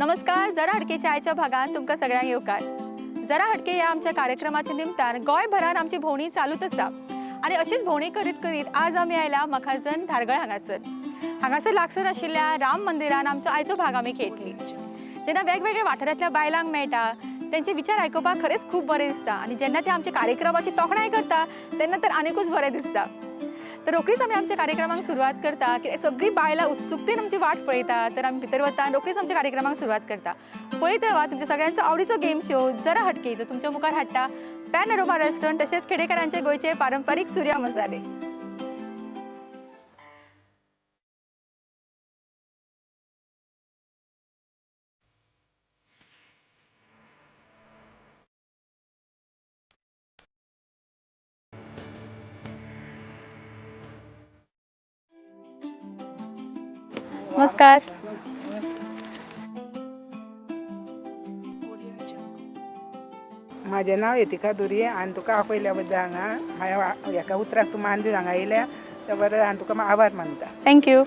नमस्कार, जरा हटकेच्या आयच्या भागात तुमकां सगळ्यांक येवकार. जरा हटके ह्या आमच्या कार्यक्रमाच्या निमतान गोंयभरान आमची भोंवणी चालूच आसा आनी अशीच भोंवणी करीत करीत आज आमी आयला मखाजन धारगळ हांगासर. हांगासर लागसर आशिल्ल्या राम मंदिरान आमचो आयचो भाग आमी खेळटली. जेन्ना वेगवेगळ्या वाठारांतल्या बायलांक मेळटा तेंचे विचार आयकुपाक खरेंच खूब बरें दिसता आनी जेन्ना ते आमच्या कार्यक्रमाची तोखणाय करता तेन्ना तर आनीकूच बरें दिसता. तर रोखडीच आमी आमच्या कार्यक्रमाक सुरवात करता की सगळीं बायलां उत्सुकतेन आमची वाट पळयता. तर आमी भितर वता आनी रोखडीच आमच्या कार्यक्रमाक सुरवात करता. पळयत रावा तुमच्या सगळ्यांचो आवडीचो गेम शो जरा हटके, जो तुमच्या मुखार हाडटा पॅन अरोमा रेस्टॉरंट तशेंच खेडेकारांचे गोंयचे पारंपारीक सुर्या मसाले. नमस्कार. म्हाजें नांव येतिका दुरी आनी तुका आपयल्या बद्दल हांगा हांवें हेका उतराक तूं मान दिवन हांगा येयल्या त्या बरें आनी तुका आभार मानता. Thank you.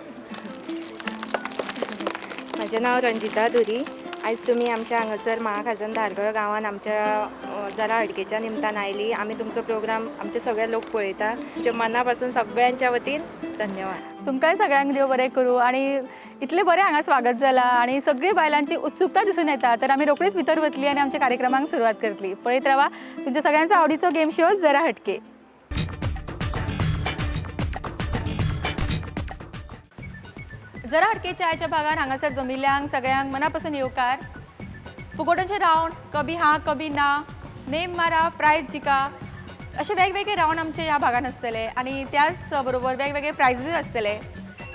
म्हाजें नांव रंजिता दुरी. आयज तुमी आमच्या हांगासर महाखाजन धारगळ गांवान आमच्या जरा हटकेच्या निमतान आयली. आमी तुमचो प्रोग्राम आमचे सगळे लोक पळयता. तुमच्या मना पासून सगळ्यांच्या वतीन धन्यवाद. तुमकांय सगळ्यांक देव बरें करूं आनी इतलें बरें हांगा स्वागत जालां आनी सगळीं बायलांची उत्सुकता दिसून येता. तर आमी रोखडीच भितर वतली आनी आमच्या कार्यक्रमाक सुरवात करतली. पळयत रावा तुमच्या सगळ्यांचो आवडीचो गेम शो जरा हटके. जरा हटकेच्या आयच्या भागान हांगासर जमिल्ल्यांक सगळ्यांक मना पासून येवकार. फुगोट्यांचे रावंड, कभी हां कभी ना, नेम मारा प्रायज जिका, अशे वेगवेगळे रावंड आमचे ह्या भागान आसतले आनी त्याच बरोबर वेगवेगळे प्रायजीस आसतले.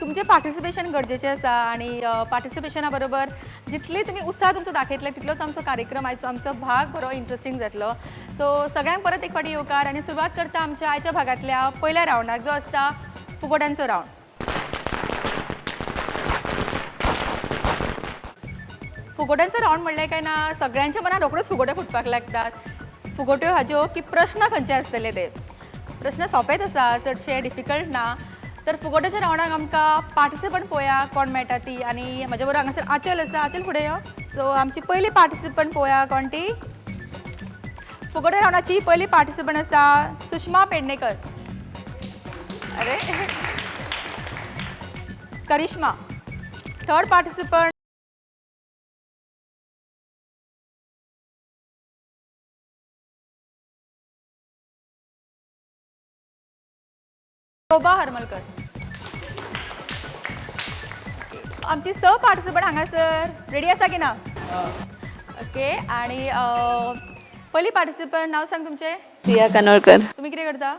तुमचें पार्टिसिपेशन गरजेचें आसा आनी पार्टिसिपेशना बरोबर जितले तुमी उत्साह तुमचो दाखयतले तितलोच आमचो कार्यक्रम आयचो आमचो भाग बरो इंट्रस्टींग जातलो. सो सगळ्यांक परत एक फावटी येवकार आनी सुरवात करता आमच्या आयच्या भागांतल्या पयल्या रावंडाक, जो आसता फुगोट्यांचो रावंड. फुगोट्यांचो रावंड म्हणलें काय ना सगळ्यांच्या मनात रोखड्योच फुगोट्यो फुटपाक लागतात. फुगोट्यो हाज्यो की प्रश्न खंयचे आसतले ते प्रश्न सोंपेच आसा, चडशे डिफिकल्ट ना. तर फुगोट्याच्या रावंडाक आमकां पार्टिसिपंट पळोवया कोण मेळटा ती. आनी म्हज्या बरोबर हांगासर आचल आसा. आचल फुडें यो. सो आमची पयली पार्टिसिपंट पळोवया कोण ती. फुगोट्या रावंडाची पयली पार्टिसिपंट आसा सुषमा पेडणेकर. अरे करिश्मा. थर्ड पार्टिसिपंट शोभा हरमलकर. आमची स पार्टिसिपंट हांगासर रेडी आसा की ना? ओके. आनी पयली पार्टिसिपंट नांव सांग तुमचें. सिया कानोळकर. तुमी कितें करता?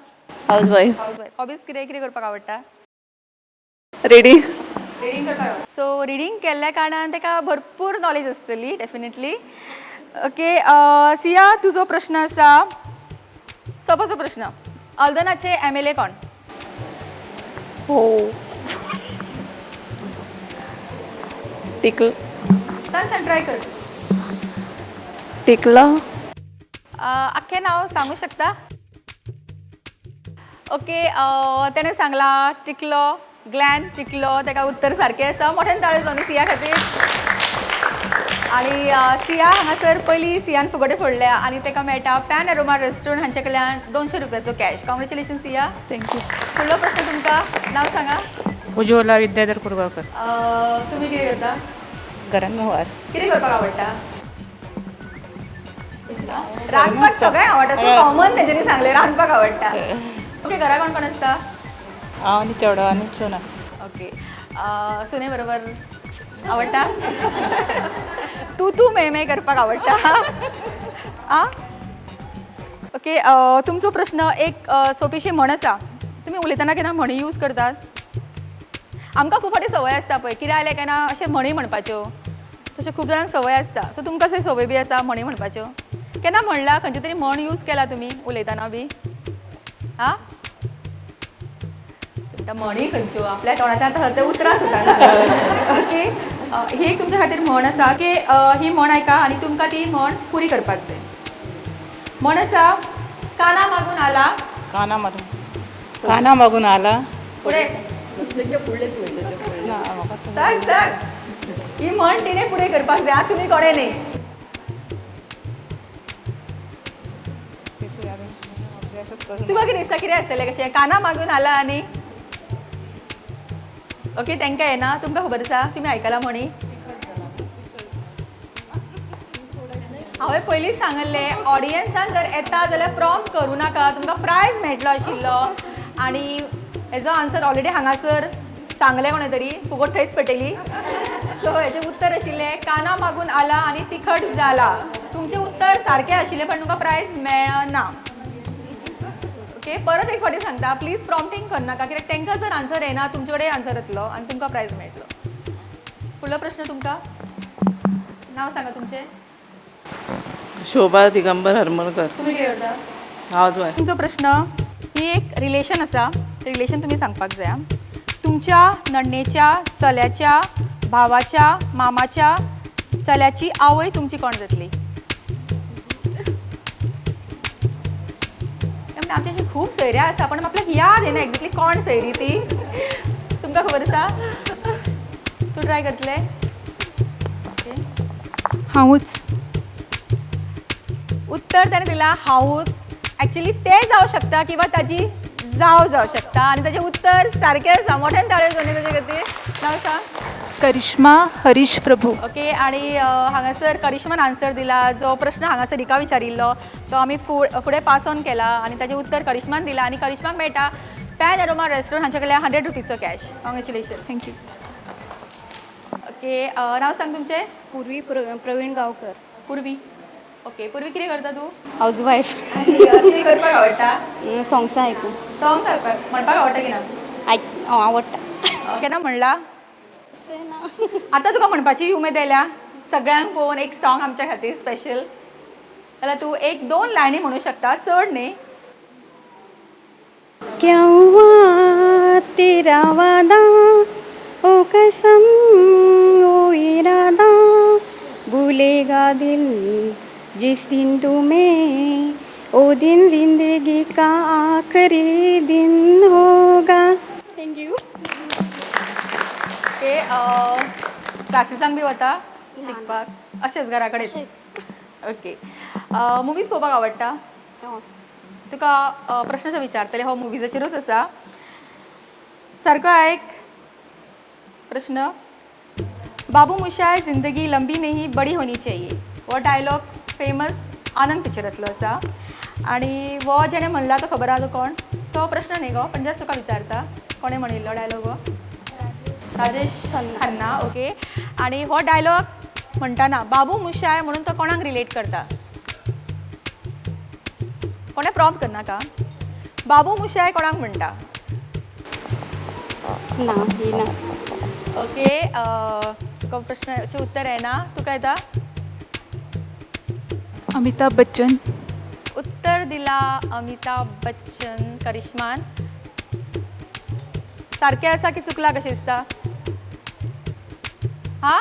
House wife. House wife. Hobbies कितें कितें करपाक आवडटा? रिडींग. रिडींग करपाक. सो रिडींग केल्ल्या कारणान ताका भरपूर नॉलेज आसतली डेफिनेटली. ओके सिया, तुजो प्रश्न आसा सोपोसो प्रश्न. अल्दनाचे MLA कोण? हो टिकल. सांग सांग ट्राय कर. टिकला. आख्खें नांव सांगू शकता? ओके. तेणें सांगला टिकलो, ग्लॅन टिकलो. ताका उत्तर सारकें आसा. मोठ्यान ताळयो जावन सिया खातीर. आनी सिया हांगासर पयली सियान फुगोटे फोडल्या आनी ताका मेळटा पॅन अरोमा रेस्टॉरंट हांचे कडल्यान 200 रुपयाचो cash. Congratulation Siya. Thank you. फुडलो प्रश्न तुमकां. नांव सांगा. उज्वला विद्याधर कुरगांवकर. तुमी कितें करता? घरान मोवार. कितें करपाक आवडटा? रांदपाक सगळ्यांक आवडटा. सो कॉमन तेंच्यांनी सांगलें रांदपाक आवडटा. ओके. घरा कोण कोण आसता? हांव आनी चेडो आनी सून आसता. ओके. सुने बरोबर आवडटा? तूं तूं मे मे करपाक आवडटा? आं ओके. तुमचो प्रश्न एक सोंपीशी म्हण आसा. तुमी उलयतना केन्ना म्हणी यूज करतात? आमकां खूब फावटी संवय आसता पळय कितें आयलें काय ना अशें म्हणी म्हणपाच्यो. तशें खूब जाणांक संवय आसता. सो तुमकां अशें संवय बी आसा म्हणी म्हणपाच्यो? केन्ना म्हणला खंयची तरी म्हण यूज केला तुमी उलयतना बी? आं म्हणी खंयच्यो आपल्या तोंडांतल्यान आतां ते उतरां सुद्दां. ओके. ही एक तुमच्या खातीर म्हण आसा की ही म्हण आयका आनी तुमकां ती म्हण पुरी करपाक जाय. म्हण आसा काना मागून आला. काना मारून काना मागून आला. फुडें सांग सांग. ही म्हण तिणें पुरें करपाक जाय, तुमी कोणें न्ही. तुका कितें दिसता कितें आसतलें कशें काना मागून आला आनी ओके तांकां येना. तुमकां खबर आसा? तुमी आयकला म्हणी? हांवें पयलींच सांगल्लें ऑडियन्सान जर येता जाल्यार प्रॉम्प्ट करूं नाका, तुमकां प्रायज मेळटलो आशिल्लो. आनी हेजो आन्सर ऑलरेडी हांगासर सांगलें कोणें तरी, फुकट थंयच पेटयली. सो हेजें उत्तर आशिल्लें काना मागून आला आनी तिखट जाला. तुमचें उत्तर सारकें आशिल्लें पण तुमकां प्रायज मेळना. ओके परत एक फावटी सांगता, प्लीज प्रॉम्प्टींग करनाका, कित्याक तांकां जर आन्सर येना तुमचे कडेन आन्सर येतलो आनी तुमकां प्रायज मेळटलो. फुडलो प्रश्न तुमकां. नांव सांगा तुमचें. शोभा दिगंबर हरमलकर. तुमी कितें करता? House wife. तुमचो प्रश्न ही एक रिलेशन आसा, रिलेशन तुमी सांगपाक जाय. तुमच्या नण्णेच्या चल्याच्या भावाच्या मामाच्या चल्याची आवय तुमची कोण जातली? आमची अशी खूब सैऱ्या आसा पण आपल्याक याद येना एक्झॅक्टली कोण सैरी ती. तुमकां खबर आसा? तूं ट्राय करतले? हांवूच. उत्तर ताणें दिलां हांवूच. एक्चुली तें जावं शकता किंवा ताजी जाव जावं शकता आनी ताजें उत्तर सारकें आसा. मोठ्यान ताळयो जावनी ताजे खातीर. नांव सांग. करिश्मा हरीश प्रभू. ओके आनी हांगासर करिश्मान आन्सर दिला. जो प्रश्न हांगासर हिका विचारिल्लो तो आमी फुडें पास ऑन केला आनी ताजें उत्तर करिश्मान दिलां आनी करिश्माक मेळटा पॅन एरोमा रेस्टॉरंट हांचे कडल्यान 100 रुपीजचो cash. Congratulation. Thank you. Okay नांव सांग तुमचें. पूर्वी प्रवीण गांवकर. पूर्वी. ओके पूर्वी कितें करता तूं? House wife. कितें करपाक आवडटा? सोंग्सां आयकूं. सोंग्स आयकपाक म्हणपाक आवडटा की ना? आवडटा. केन्ना म्हणला? आतां तुका म्हणपाची उमेद आयल्या सगळ्यांक पळोवन एक सॉंग आमच्या खातीर स्पेशल, जाल्यार तूं एक दोन लायनी म्हणू शकता, चड न्ही. क्या हुआ तेरा वादा ओ कसम ओ इरादा, भूलेगा दिल जिस दिन तुम्हें, ओ दिन जिंदगी का आखिरी दिन होगा. Thank you. Okay क्लासीसांक बी वता शिकपाक? अशेंच घरा कडेन? ओके मुवीज पळोवपाक आवडटा तुका? प्रश्न जो विचारतले हो मुवीजाचेरूच आसा. सारको आयक प्रश्न. बाबू मुशाय जिंदगी लंबी नहीं बडी होनी चाहिए हो डायलॉग फेमस आनंद पिक्चरांतलो आसा आनी हो जेणे म्हणला तो खबर आसा तो कोण? तो प्रश्न न्ही गो, पण जस्ट तुका विचारता कोणें म्हणिल्लो डायलॉग हो? राजेश खन्ना. ओके आनी हो डायलॉग म्हणटाना बाबू मुशाय म्हणून तो कोणाक रिलेट करता? कोणें प्रॉम्प्ट करनाका. बाबू मुशाय कोणाक म्हणटा? ना ही ना. ओके तुका प्रश्नाचें उत्तर येना. तुका येता? अमिताभ बच्चन. उत्तर दिला अमिताभ बच्चन करिश्मान. सारकें आसा की चुकला कशें दिसता? हां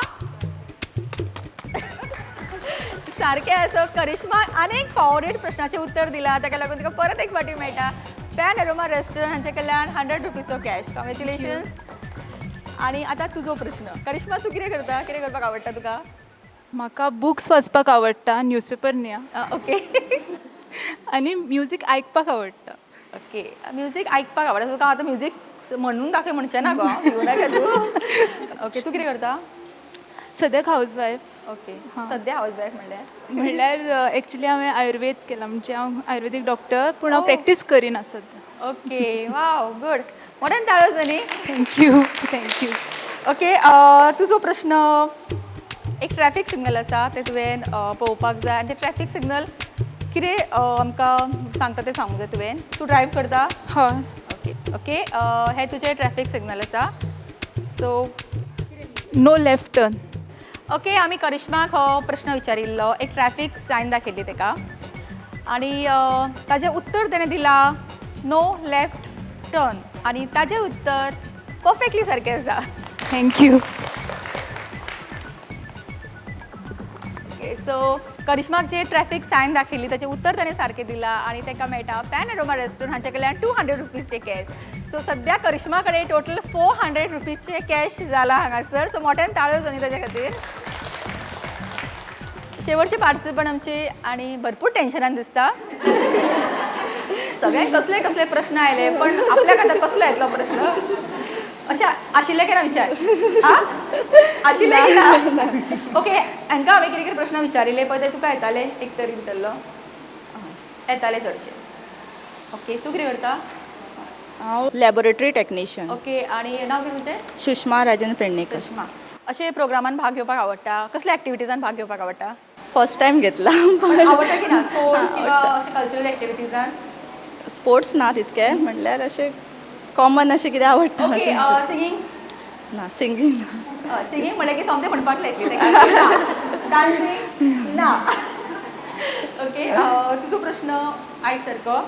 सारकें आसा. करिश्मा आनी एक फावरेट प्रश्नाचें उत्तर दिलां, ताका लागून तुका परत एक फावटी मेळटा पॅन एरोमा रेस्टॉरंट हांचे कडल्यान 100 रुपीजचो कॅश. कॉंग्रेच्युलेशन्स. आनी आतां तुजो प्रश्न. करिश्मा तूं कितें करता? कितें करपाक आवडटा तुका? म्हाका बुक्स वाचपाक आवडटा, न्यूजपेपर न्ही. ओके आनी म्युजीक आयकपाक आवडटा. ओके म्युजीक आयकपाक आवडटा तुका. आतां म्युजीक म्हणून दाखय म्हणचें ना गो, भिवू नाका तूं. ओके तूं कितें करता? सद्याक हावज वायफ. ओके सद्या हावज वायफ म्हणल्यार? म्हणल्यार एक्चुली हांवें आयुर्वेद केला, म्हणजे हांव आयुर्वेदीक डॉक्टर, पूण हांव प्रॅक्टीस करिना सद्या. Okay wow good. मोठ्यान ताळयो जाली. Thank you. Thank you. Okay तुजो प्रश्न. एक ट्रॅफिक सिग्नल आसा तें तुवें पळोवपाक जाय आनी तें ट्रॅफिक सिग्नल कितें आमकां सांगता तें सांगूंक जाय तुवें. तूं ड्रायव करता? हय. ओके ओके हें तुजें ट्रॅफिक सिग्नल आसा. So no left turn. Okay आमी करिश्माक हो प्रश्न विचारिल्लो. एक ट्रॅफिक सायन दाखयल्ली ताका आनी ताजें उत्तर तेणें दिलां नो लेफ्ट टर्न आनी ताजें उत्तर परफेक्टली सारकें आसा. Thank you. सो करिश्माक जे ट्रॅफिक सायन दाखयली ताचें उत्तर ताणें सारकें दिलां आनी ताका मेळटा पॅनोरमा रेस्टॉरंट हांचे कडल्यान 200 रुपीजचे कॅश. सो सद्या करिश्मा कडेन टोटल 400 रुपीजचे कॅश जाला हांगासर. सो मोठ्यान ताळयो जावनी ताच्या खातीर. शेवटचे पार्टिसिपंट आमचे आनी भरपूर टेन्शनान दिसता. सगळ्यांक कसले कसले प्रश्न आयले पण आपल्याक आतां कसलो येतलो प्रश्न अशें आशिल्लें की ना विचार आशिल्लें की ना? ओके, हांकां हांवें कितें कितें प्रश्न विचारिल्ले पळय ते तुका येताले एक तरी भितरलो येताले चडशे. ओके, तूं कितें करता? हांव लॅबोरेटरी टॅक्निशियन. ओके, आनी नांव कितें तुजें? सुषमा राजन पेडणेकर. सुषमा, अशे प्रोग्रामान भाग घेवपाक आवडटा? कसल्या एक्टिविटीजान भाग घेवपाक आवडटा? फर्स्ट टायम घेतला. आवडटा की ना स्पोर्ट्स किंवा अशे कल्चरल एक्टिविटीजान? स्पोर्ट्स ना तितके, म्हणल्यार अशें कॉमन अशें कितें आवडटा. Okay, singing? ना, सिंगींग ना. सिंगींग म्हणलें की सोमतें म्हणपाक लायतली. डान्सिंग ना. ओके, तुजो प्रश्न आयज सारको.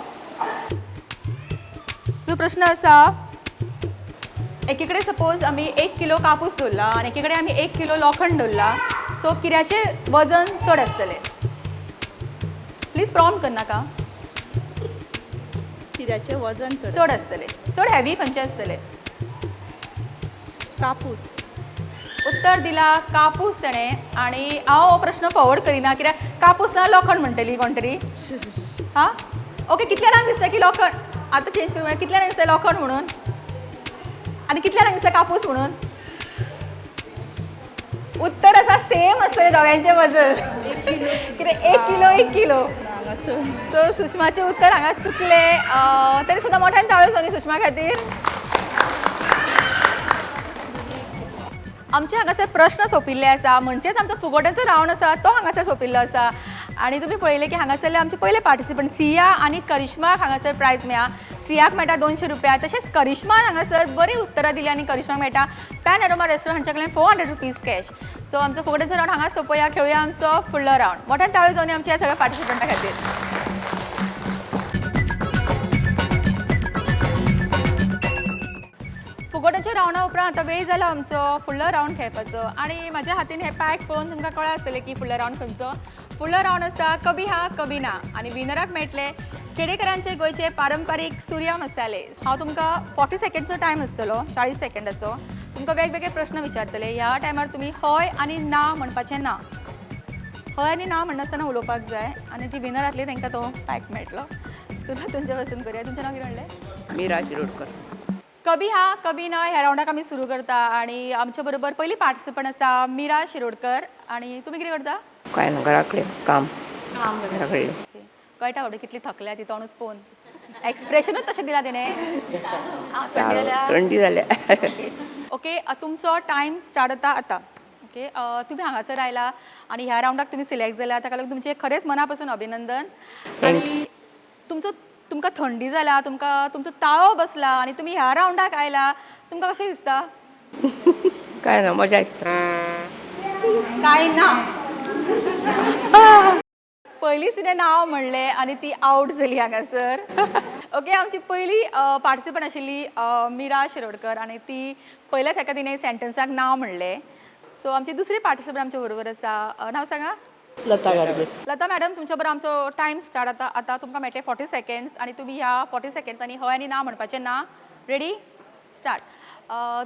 तुजो प्रश्न आसा, एके कडेन सपोज आमी 1 किलो कापूस दवरला आनी एके कडेन आमी 1 किलो लोखण दवरला, सो कित्याचें वजन चड आसतलें? प्लीज प्रॉम्प्ट करनाका. कित्याचें वजन चड चड आसतलें? चड हेवी खंयचें आसतलें? कापूस. उत्तर दिला कापूस तेणें आनी हांव हो प्रश्न फॉरवर्ड करिना कित्याक कापूस ना लोखण म्हणटली कोण तरी. हां, ओके, कितल्या जाणांक दिसता की लोखण? आतां चेंज करूं, कितल्या जाणांक दिसता लोखण म्हणून आनी कितल्या जाणांक दिसता कापूस म्हणून? उत्तर आसा सेम आसतलें दोगांयचें वजन. कितें 1 किलो 1 किलो. सो सुषमाचें उत्तर हांगा चुकलें, तरी सुद्दां मोठ्यान ताळयो जावनी सुषमा खातीर. आमचे हांगासर प्रश्न सोंपिल्ले आसा, म्हणजेच आमचो फुगोट्यांचो रावंड आसा तो हांगासर सोंपिल्लो आसा. आनी तुमी पळयलें की हांगासरले आमचे पयले पार्टिसिपंट सिया आनी करिश्माक हांगासर प्रायज मेळ्ळा. सियाक मेळटा 200 रुपया, तशेंच करिश्मान हांगासर बरी उत्तरां दिली आनी करिश्माक मेळटा पॅनोरमा रेस्टॉरंट हांच्या कडल्यान 400 रुपीज कॅश. सो आमचो फुगोट्यांचो रावंड हांगा सोंपोया, खेळुया आमचो फुडलो रावंड. मोठ्यान ताळयो जावनी आमच्या ह्या सगळ्या पार्टिसिपंटा खातीर. फुगोट्यांच्या रावंडा उपरांत आतां वेळ जाला आमचो फुडलो रावंड खेळपाचो आनी म्हाज्या हातीन हे पॅक पळोवन तुमकां कळ्ळां आसतलें की फुडलो रावंड खंयचो. फुडलो रावंड आसा कभी हा कभी ना आनी विनराक मेळटले खेडेकरांचे गोंयचे पारंपारीक सुर्या मसाले. हांव तुमकां 40 सेकंडचो टायम आसतलो, 40 सेकंडाचो. तुमकां वेगवेगळे प्रश्न विचारतले. ह्या टायमार तुमी हय आनी ना म्हणपाचें ना, हय आनी ना म्हणनासतना उलोवपाक जाय आनी जी विनर आसली तांकां तो पॅक मेळटलो. सुरवात तुमच्या पासून करूया. तुमचें नांव कितें म्हणलें? मीरा शिरोडकर. कभी हा कभी ना ह्या रावंडाक आमी सुरू करता आनी आमच्या बरोबर पयली पार्टिसिपंट आसा मीरा शिरोडकर. आनी तुमी कितें करता? काय ना, घरा कडेन काम. काम घरा कडेन. कळटा आवडे कितली थकल्या ती तोंडूच पळोवन. एक्सप्रेशनूच तशें दिलां तिणें. थंडी जाल्या. ओके, तुमचो टायम स्टार्ट जाता आतां. ओके, तुमी हांगासर आयला आनी ह्या रावंडाक तुमी सिलेक्ट जाल्या, ताका लागून तुमचें खरेंच मना पासून अभिनंदन. आनी तुमचो तुमकां थंडी जाल्या, तुमकां तुमचो ताळो बसला आनी तुमी ह्या रावंडाक आयला, तुमकां कशें दिसता? काय ना, मजा दिसता. काय ना, पयलींच तिणें नांव म्हणलें आनी ती आवट जाली हांगासर. ओके, आमची पयली पार्टिसिपंट आशिल्ली मीरा शिरोडकर आनी ती पयल्याच हेका तिणें सेंटन्साक नांव म्हणलें. सो आमची दुसरी पार्टिसिपंट आमच्या बरोबर आसा. नांव सांगा? लता गाडगे. लता मॅडम, तुमच्या बरोबर आमचो टायम स्टार्ट जाता आतां. तुमकां मेळटले 40 सेकंड्स आनी तुमी ह्या 40 सेकंड्सांनी हय आनी ना म्हणपाचें ना. Ready, start.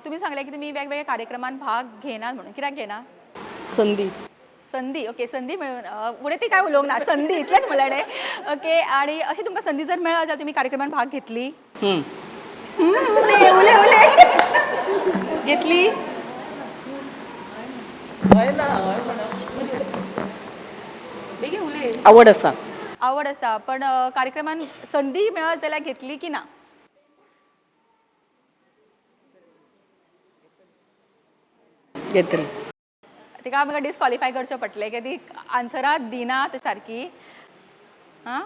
तुमी सांगलें की तुमी वेगवेगळ्या कार्यक्रमान भाग घेनात म्हणून, कित्याक घेना? संदी. संदी, ओके, संदी मेळून फुडें ती काय उलोवंक ना, संदी इतलेंच म्हणलें. ओके, आनी अशी तुमकां संदी जर मेळत जाल्यार तुमी कार्यक्रमान भाग घेतली? उलय उलय. घेतली? बेगीन उलय. आवड आसा. आवड आसा, पण कार्यक्रमान संदी मेळत जाल्यार घेतली की ना? घेतली. तिका आमकां डिस्क्वॉलिफाय करचें पडटलें कित्याक ती आन्सरां दिना ते सारकी. आं,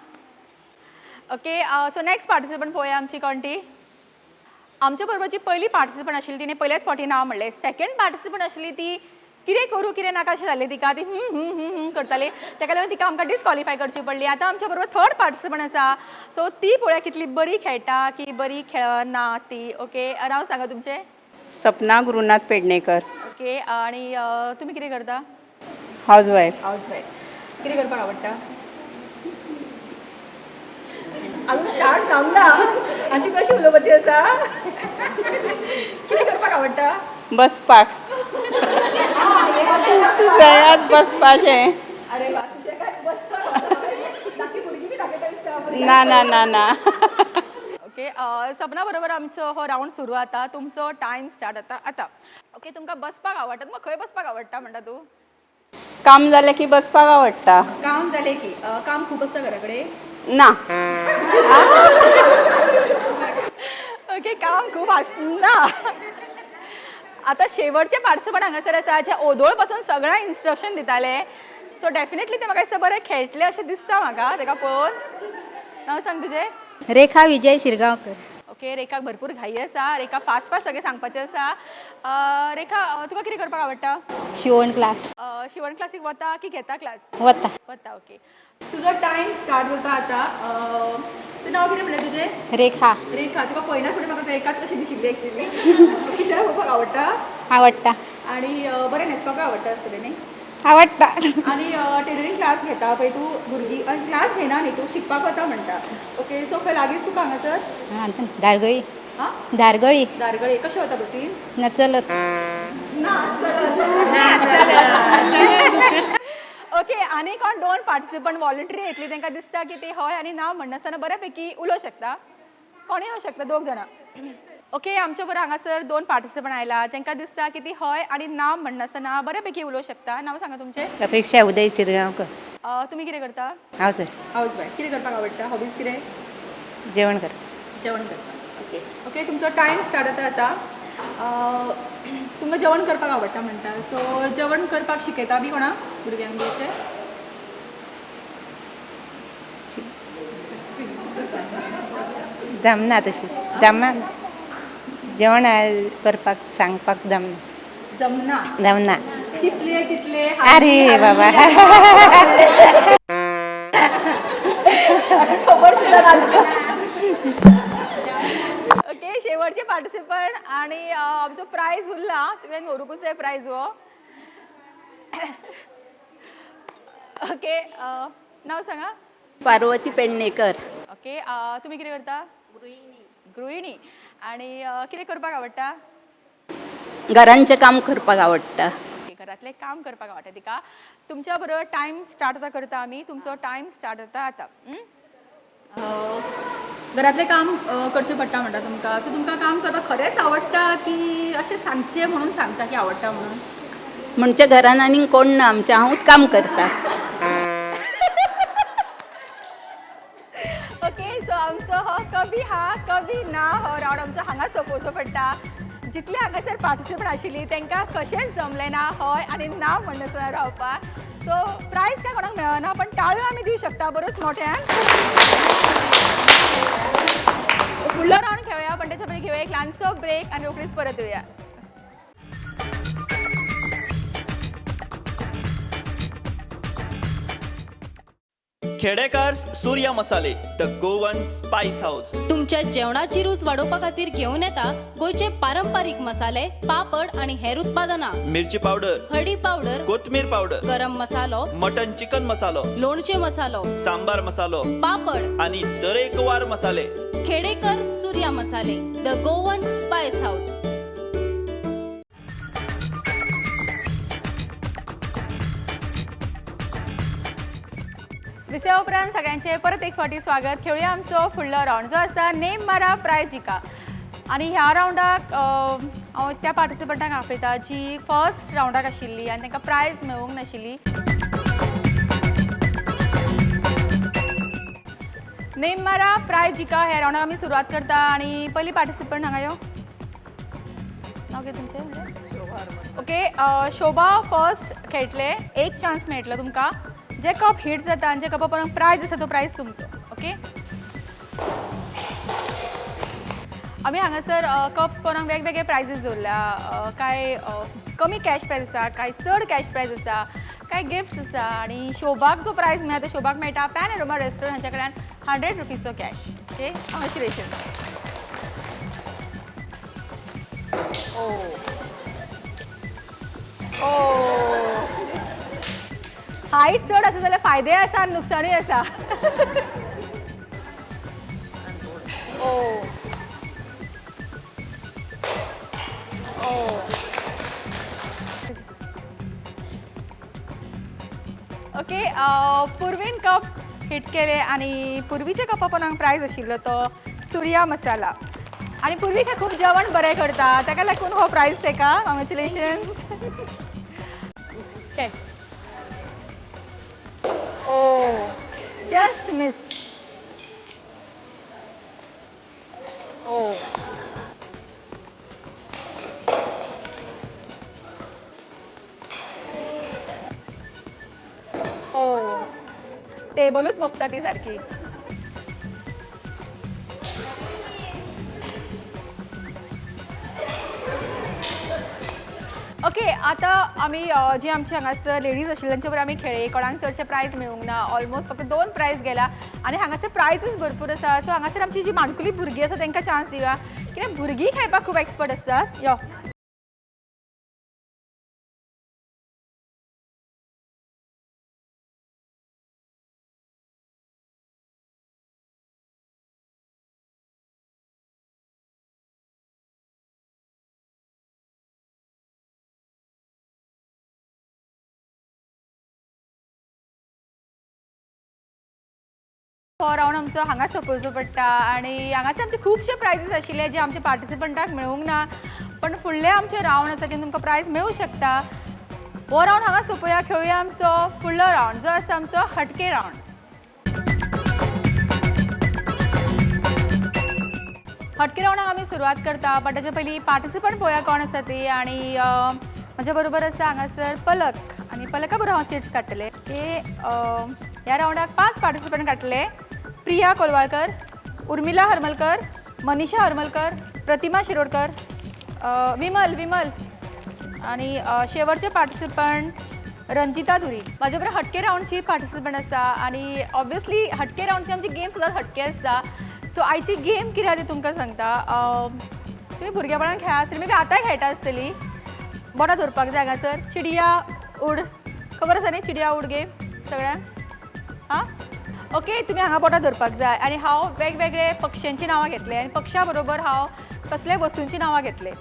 ओके, सो नेक्स्ट पार्टिसिपंट पळोवया आमची कोण ती. आमच्या बरोबर जी पयली पार्टिसिपंट आशिल्ली तिणें पयल्याच फावटी नांव म्हणलें. सेकंड पार्टिसिपंट आशिल्ली ती कितें करूं कितें नाका अशें जालें तिका, ती हूं हूं हूं हूं करताली, ताका लागून तिका आमकां डिस्क्वॉलिफाय करची पडली. आतां आमच्या बरोबर थर्ड पार्टिसिपंट आसा, सो ती पळोवया कितली बरी खेळटा की बरी खेळना ती. ओके, नांव सांगा तुमचें? सपना गुरुनाथ पेडणेकर. ओके, आनी तुमी कितें करता? हावजवायफ. हावजवायफ. कितें करपाक आवडटा? अजून स्टार्ट जावंक ना आनी ती कशी उलोवपाची आसा? कितें करपाक आवडटा? बसपाक, सुसेगाद बसपाचें. अरे वा, तुजें काय बसपाक आवडटा? धाकटी भुरगीं बी दाखयता दिसता. ना ना ना ना. ओके, सपना बरोबर आमचो हो रावंड सुरू आता. तुमचो टायम स्टार्ट जाता आतां. ओके, तुमकां बसपाक आवडटा, तुमकां खंय बसपाक आवडटा म्हणटा तूं? काम जालें की बसपाक आवडटा. काम जालें की? काम खूब आसता घरा कडेन? ना. ओके, काम खूब आसना. आतां शेवटचे पार्टिसिपंट हांगासर आसा जे ओदोळ पासून सगळ्यांक इन्स्ट्रक्शन दिताले. सो डेफिनेटली ते म्हाका दिसता बरें खेळटले अशें दिसता म्हाका ताका पळोवन. नांव सांग तुजें. रेखा विजय शिरगांवकर. ओके, रेखाक भरपूर घाई आसा. रेखा फास्ट फास्ट सगळें सांगपाचें आसा. रेखा, तुका कितें करपाक आवडटा? शिवण क्लास. शिवण क्लासीक वता की घेता क्लास? वता. वता. ओके, तुजो टायम स्टार्ट जाता आतां. तुजें नांव कितें म्हणलें तुजें? रेखा. रेखा, तुका पळयना फुडें म्हाका रेखाच कशी दिशिल्ली एक्चुली. किचनाक वचपाक आवडटा? आवडटा. आनी बरें न्हेसपाकूय आवडटा आसतलें न्ही? आवडटा. आनी टेलरींग क्लास घेता पळय तूं भुरगीं, आनी क्लास घेना न्ही तूं, शिकपाक वता म्हणटा. ओके, सो खंय लागींच तुका हांगासर? धारगळी. आं, धारगळी. धारगळी. कशें वता बसीन? ना, चलत. ना. ओके, आनी कोण दोन पार्टिसिपंट वॉलंटरी येतली, तांकां दिसता की ते हय आनी ना म्हणनासतना बऱ्यापैकी उलोवंक शकता? कोणूय येवं शकता, दोग जाणां. ओके, आमच्या बरोबर हांगासर दोन पार्टिसिपंट आयला, तांकां दिसता की ती हय आनी ना म्हणनासतना बऱ्यापैकी उलोवंक शकता. नांव सांगा तुमचें. अपेक्षा उदय शिरगांवकर. तुमी कितें करता? हांव सर. हावस वायफ. कितें करपाक आवडटा? हॉबीज कितें? जेवण कर. जेवण करपाक. ओके ओके, तुमचो टायम स्टार्ट जाता आतां. तुमकां जेवण करपाक आवडटा म्हणटा, सो जेवण करपाक शिकयता बी कोणाक भुरग्यांक बी अशें? जमना तशी, जमना जेवण करपाक, सांगपाक जमना. जमना? जमना. चितले चितले. अरे बाबा. खबर सुद्धा ना. ओके, शेवटचे पार्टिसिपंट आणि आमचो प्रायज उरला, तुवें व्हरूंकूच जाय प्रायज हो. ओके, नांव सांगा. पार्वती पेडणेकर. ओके, तुमी कितें करता? गृहिणी. आणि कितें करपाक आवडटा? घरांचें काम करपाक आवडटा. ओके, घरांतलें काम करपाक आवडटा तिका. तुमच्या बरोबर टायम स्टार्ट आतां करता आमी. तुमचो टायम स्टार्ट जाता आतां. घरांतलें काम करचें पडटा म्हणटा तुमकां, सो तुमकां काम करपाक खरेंच आवडटा की अशें सांगचें म्हणून सांगता की आवडटा म्हणून? म्हणजे घरान आनीक कोण ना आमचें, हांवूच काम करता. ओके, सो आमचो हो कभी हा कभी ना हो रावंड आमचो हांगा सोंपोवचो पडटा. जितले हांगासर पार्टिसिपंट आशिल्ली तांकां कशेंच जमलें ना हय आनी ना म्हणनासतना रावपाक. सो प्रायज काय कोणाक मेळना, पण टाळयो आमी दिवं शकता बरोच मोठ्यान. फुडलो रावंड खेळुया, पण त्याच्या पयलीं घेवया एक ल्हानसो ब्रेक आनी रोखडीच परत येवया. Khedekar Surya Masale, the Goan spice house. तुमच्या जेवणाची रूच वाडोवपा खातीर घेवन येता गोंयचे पारंपारीक मसाले, पापड आनी हेर उत्पादनां. मिरची पावडर, हळदी पावडर, कोथमीर पावडर, गरम मसालो, मटन चिकन मसालो, लोणचे मसालो, सांबार मसालो, पापड आणि तरेकवार मसाले. Khedekar Surya Masale, the Goan spice house. विसया उपरांत सगळ्यांचे परत एक फावटी स्वागत. खेळुया आमचो फुडलो रावंड जो आसा नेम मारा प्रायज जिका. आनी ह्या रावंडाक हांव त्या पार्टिसिपंटांक आपयता जी फर्स्ट रावंडाक आशिल्ली आनी तांकां प्रायज मेळूंक नाशिल्ली. नेम मारा प्रायज जिका ह्या रावंडाक आमी सुरवात करता आनी पयली पार्टिसिपंट हांगा यो. नांव कितें तुमचें? ओके, शोभा फर्स्ट खेळटले. एक चान्स मेळटलो तुमकां. जे कप हिट जाता आनी जे कपा परंत प्रायज आसा तो प्रायज तुमचो. ओके, आमी हांगासर कप्स पोरांक वेगवेगळे प्रायजीस दवरल्या. कांय कमी कॅश प्रायज आसा, कांय चड कॅश प्रायज आसा, कांय गिफ्ट्स आसा. आनी शोभाक जो प्रायज मेळटा तो शोभाक मेळटा पॅनोरमा रेस्टॉरंट हांच्या कडल्यान 100 रुपीजचो कॅश. Okay, congratulation. ओ ओ हायट चड आसा जाल्यार फायदे आसा आनी नुकसाणूय आसा. ओ ओ ओके, पूर्वीन कप हिट केले आनी पूर्वीच्या कपा पण प्रायज आशिल्लो तो सुर्या मसाला. आनी पूर्वी हे खूब जेवण बरें करता, ताका लागून हो प्रायज तेका. Congratulations. Oh just missed. Oh oh टेबलूच मोपता ती सारकी. ओके, आतां आमी जे आमचे हांगासर लेडीज आशिल्ले तांचे बरोबर आमी खेळ्ळे. कोणाक चडशे प्रायज मेळूंक ना, ऑलमोस्ट फक्त 2 प्रायज गेला आनी हांगासर प्रायजूच भरपूर आसा. सो हांगासर आमची जी माणकुली भुरगीं आसा तांकां चान्स दिवया, कित्याक भुरगीं खेळपाक खूब एक्सपर्ट आसतात. यो हो रावंड आमचो हांगा सोंपोवचो पडटा आनी हांगासर आमचे खुबशे प्रायजीस आशिल्ले जे आमचे पार्टिसिपंटाक मेळूंक ना, पण फुडले आमचे रावंड आसा जेन्ना तुमकां प्रायज मेळूं शकता. हो रावंड हांगा सोंपोवया, खेळुया आमचो फुडलो रावंड जो आसा आमचो हटके रावंड. हटके रावंडाक आमी सुरवात करता, बट ताच्या पयलीं पार्टिसिपंट पळोवया कोण आसा ती. आनी म्हज्या बरोबर आसा हांगासर पलक आनी पलका बरोबर हांव चिट्स काडटलें. ओके, ह्या रावंडाक 5 पार्टिसिपंट काडटले. प्रिया कोलवाळकर, उर्मिला हरमलकर, मनीषा हरमलकर, प्रतिमा शिरोडकर, विमल विमल आनी शेवटचे पार्टिसिपंट रंजिता धुरी. म्हाजे बरोबर हटके रावंडची पार्टिसिपंट आसा आनी ऑब्वियसली हटके रावंडची आमची गेम सदांच हटके आसता. सो आयची गेम कितें आसा ती तुमकां सांगता. तुमी भुरगेपणान खेळा आसतली, मे बी आतांय खेळटा आसतली. बोटां धरपाक जाय हांगासर. चिडिया उड, खबर आसा न्ही चिडिया उड गेम सगळ्यांक? आं ओके, तुमी हांगा बोटां धरपाक जाय आनी हांव वेगवेगळे पक्ष्यांची नांवां घेतले आनी पक्षा बरोबर हांव कसले वस्तूंची नांवां घेतले.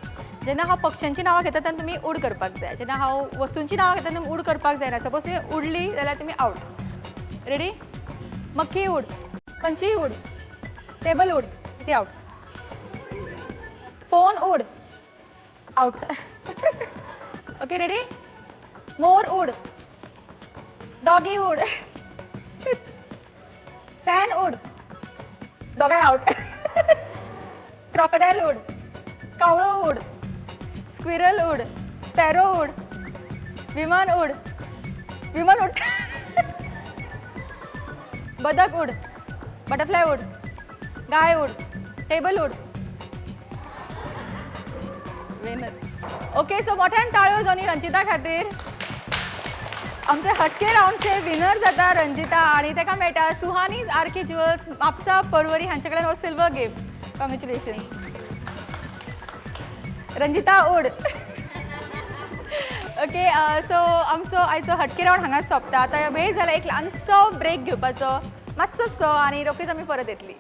जेन्ना हांव पक्ष्यांची नांवां घेता तेन्ना तुमी उड करपाक जाय, जेन्ना हांव वस्तूंची नांवां घेता तेन्ना उड करपाक जायना. सपोज तुमी उडली जाल्यार तुमी आवट. रेडी? मक्खी उड, खंयचीय उड, टेबल उड, ती आवट. फोन उड, आवट. Okay ready? मोर उड, डॉगी उड, फॅन उड, दोगांय आवट. क्रोकोडायल उड, कावळो उड, स्क्विरल उड, स्पॅरो उड, विमान उड, विमान उड, बदक उड, बटरफ्लाय उड, गाय उड, टेबल उड, विनर. ओके, सो मोठ्यान ताळयो जावनी रंजिता खातीर. आमचे हटके रावंडचे विनर जाता रंजिता आनी ताका मेळटा सुहानीज आरके ज्युअल्स म्हापसा परवरी हांचे कडल्यान हो सिल्वर गिफ्ट. कॉंग्रेच्युलेशन रंजिता उड. ओके, सो आमचो आयचो हटके रावंड हांगाच सोंपता. आतां वेळ जाला एक ल्हानसो ब्रेक घेवपाचो, मातसो सो, आनी रोखडीच आमी परत येतली.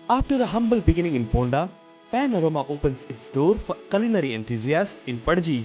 After a humble beginning in Ponda, Panorama opens its door for culinary enthusiasts in Panaji.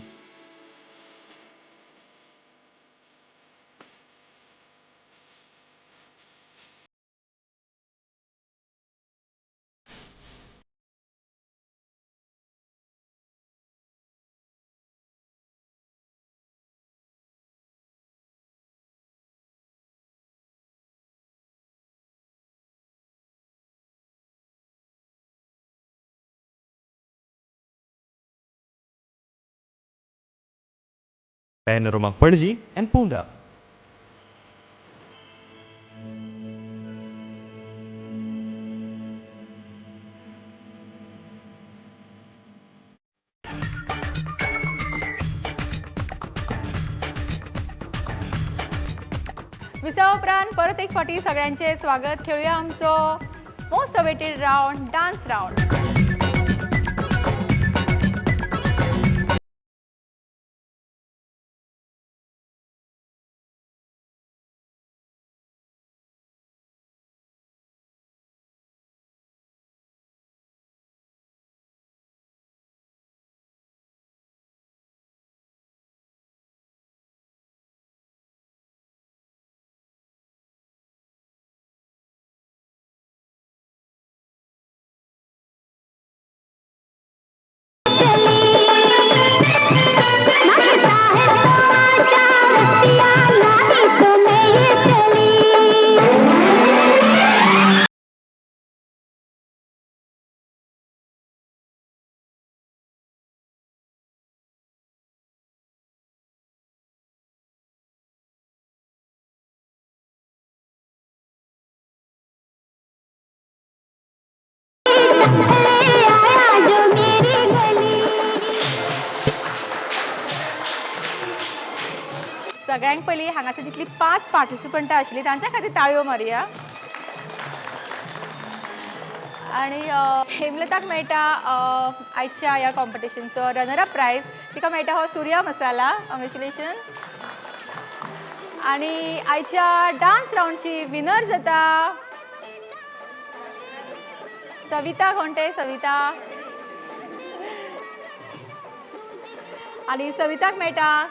Panorama Panaji and Ponda. विसा उपरांत परत एक फावटी सगळ्यांचे स्वागत. खेळुया आमचो most awaited round, dance round. सगळ्यांक पयलीं हांगासर जितली 5 पार्टिसिपंटां आशिल्लीं तांच्या खातीर ताळयो मारया. आनी हेमलताक मेळटा आयच्या ह्या कॉम्पिटिशनचो रनर अप प्रायज. तिका मेळटा हो सुर्या मसाला. कॉंग्रेच्युलेशन. आनी आयच्या डान्स रावंडची विनर जाता सविता कोणते सविता. आनी सविताक मेळटा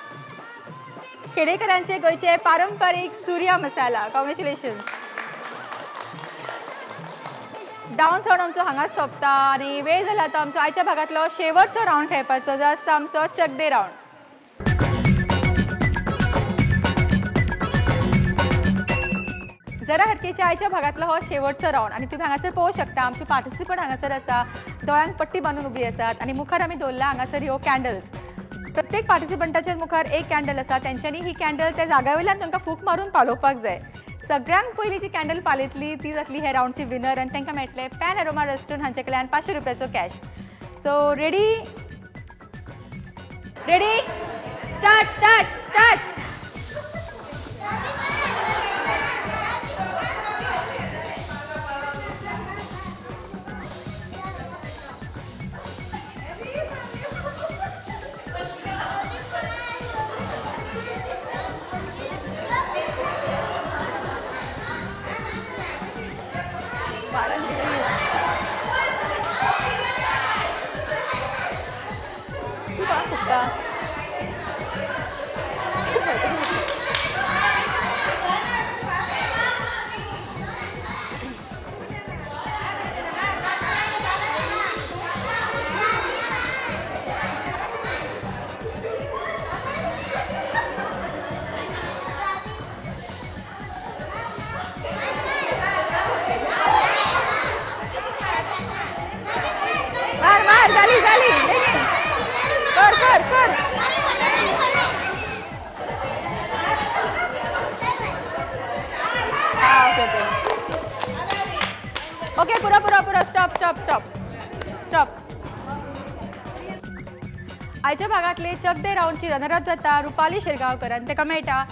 खेडेकरांचे गोंयचे पारंपारीक सुर्या मसाला. कॉंग्रेच्युलेशन. डान्स रावंड आमचो हांगाच सोंपता आनी वेळ जाला आतां आमचो आयच्या भागांतलो शेवटचो रावंड खेळपाचो, जो आसता आमचो चकदे रावंड. जरा हटकेच्या आयच्या भागांतलो हो शेवटचो रावंड आनी तुमी हांगासर पळोवंक शकता आमचे पार्टिसिपंट हांगासर आसा, दोळ्यांक पट्टी बांदून उबी आसात आनी मुखार आमी दवरला हांगासर ह्यो कॅन्डल्स. प्रत्येक पार्टिसिपंटाच्या मुखार एक कॅन्डल आसा, तेंच्यांनी ही कॅन्डल त्या जाग्या वयल्यान तांकां फूक मारून पालोवपाक जाय. सगळ्यांक पयलीं जी कॅन्डल पालयतली ती जातली हे रावंडची विनर आनी तांकां मेळटले पॅन अरोमा रेस्टॉरंट हांचे कडल्यान 500 रुपयाचो cash. So ready ready start start start. मार मार झाली झाली कर कर कर. ओके ओके पुरा पुरा पुरा स्टॉप स्टॉप स्टॉप स्टॉप. आयच्या भागांतले चकदे रावंडची रनर अप जाता रुपाली शिरगांवकर आनी ताका मेळटा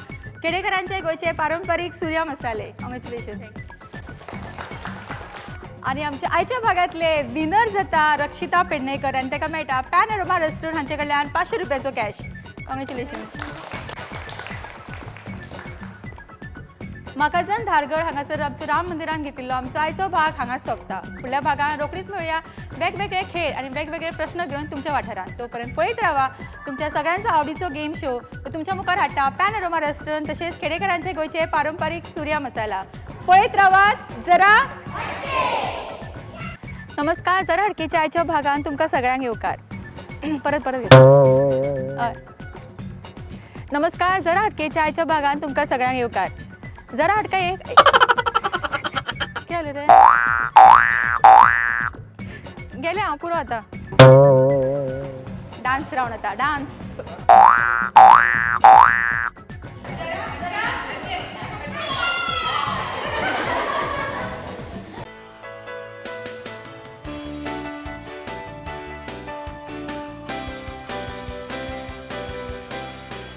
खेडेकरांचे गोंयचे पारंपारीक सुर्या मसाले. कॉंग्रेच्युलेशन. आनी आमच्या आयच्या भागांतले विनर जाता रक्षिता पेडणेकर आनी ताका मेळटा पॅन अरोमा रेस्टॉरंट हांचे कडल्यान 500 रुपयाचो कॅश. कॉंग्रेच्युलेशन. म्हाकाजन धारगळ हांगासर आमचो राम मंदिरान घेतिल्लो आमचो आयचो भाग हांगाच सोंपता. फुडल्या भागान रोखडीच मेळुया वेगवेगळे खेळ आनी वेगवेगळे प्रश्न घेवन तुमच्या वाठारांत. तोपर्यंत पळयत रावा तुमच्या सगळ्यांचो आवडीचो गेम शो तुमच्या मुखार हाडटा पॅन अरोमा रेस्टॉरंट तशेंच खेडेकरांचे गोंयचे पारंपारीक सुर्या मसाला. पळयत रावात जरा. नमस्कार, जरा हटकेच्या आयच्या भागान तुमकां सगळ्यांक येवकार. परत परत घेता. नमस्कार, जरा हटकेच्या आयच्या भागान तुमकां सगळ्यांक येवकार. जरा हटका एक कितें जालें रे, गेलें हांव पुरो आतां. डान्स रावंड आतां डान्स.